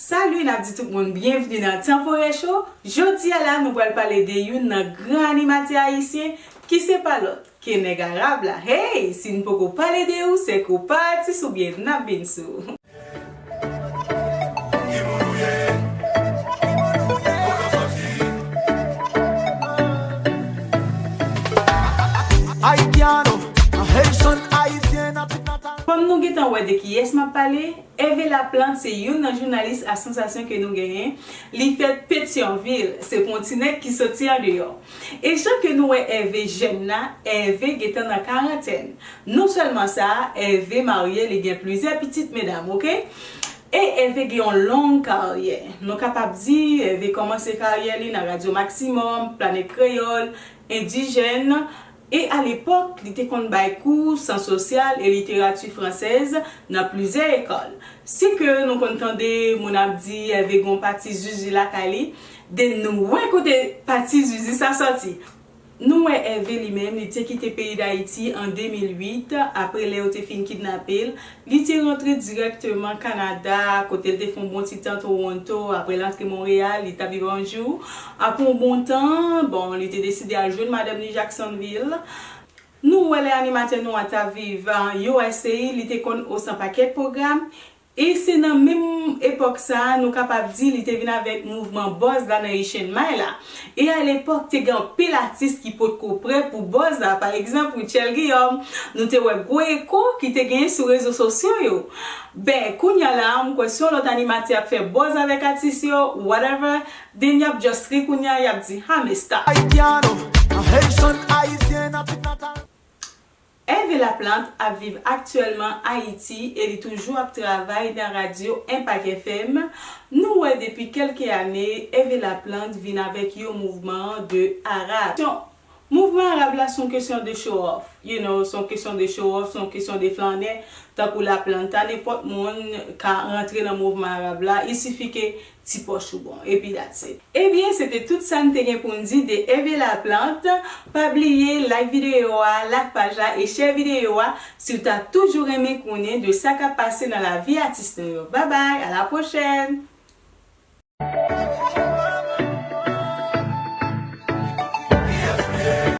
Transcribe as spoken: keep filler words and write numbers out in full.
Salut, n ap di tout moun byenvni nan Tanporè Show. Jodi a la, nou pral pale de youn nan gran animatè ayisyen ki se pa lòt ke nèg arab la. Hey, si n poko pale de ou, se ke w pa atis oubyen n ap vin sou ou. Haitiano, a Haitian, Haitian, native natal. Kòm nou gentan wè de kiyès m ap pale, Hervé Laplante se youn nan jounalis a sansasyon ke nou genyen. Li fèt Petyonvil, se pou yon ti nèg ki soti andeyò. E jan ke nou wè Hervé jèn la, Hervé gentan nan karantèn. Non sèlman sa, Hervé marye, li gen plizyè pitit medam, oke? E Hervé gen yon long karyè. Nou kapab di, Hervé kòmanse karyè li nan Radyo Maksimòm, Planèt Kreyòl, Endijèn, e alepòk, li te konn bay kou syans sosyal e literati fransèz nan plizyè lekòl. Si ke nou konn tande moun ap di Hervé gen yon pati zuzu lakay li, de nou wè kote pati zuzu sa sòti. Nou wè Hervé li menm, li te kite peyi Dayiti an de mil uit, apre lè yo te fin kidnape l. Li te rantre dirèkteman Kanada, kote l te fè yon bon ti tan Toronto, apre l antre Monreyal, li t ap viv yon jou. Apre yon bon tan, bon, li te deside al jwenn madanm li Jacksonville. Nou wè lè animatè nou an t ap viv, ah, U S A, li te konn host yon pakèt pwogram. E se nan menm epòk sa a, nou kapab di li te vin avèk mouvman buzz la nan Haitian Mind la. E alepòk, te gen anpil atis ki potko prè pou buzz la. Pa egzanp, Rutshelle Guillaume, nou te wè gwo eko ki te genyen sou rezo sosyo yo. Ben, kounye a la, m kwè si yon lòt animatè ap fè buzz avèk atis yo, whatever, then y ap just ri kounye a, y ap di, "Ha, men stop." Haitiano, a Haitian, Haitian, native natal. Hervé Laplante ap viv aktyèlman Ayiti e li toujou ap travay nan radyo Impact F M. Nou wè depi kèlke ane, Hervé Laplante vin avèk yon mouvman de arab. Mouvman arab la se yon kesyon de show off. You know, se yon kesyon de show off, se yon kesyon de flannè. Tankou Laplanta, nenpòt moun ka rantre nan mouvman arab la. Il suffit ke ti pòch ou bon. Epi that's it. Ebyen, se te tout sa n te gen pou n di de Hervé Laplante. Pa bliye like videyo a, like paj la e share videyo a si w ta toujou renmen konnen de sa k ap pase nan lavi atis nou yo. Babay, a la pwochèn!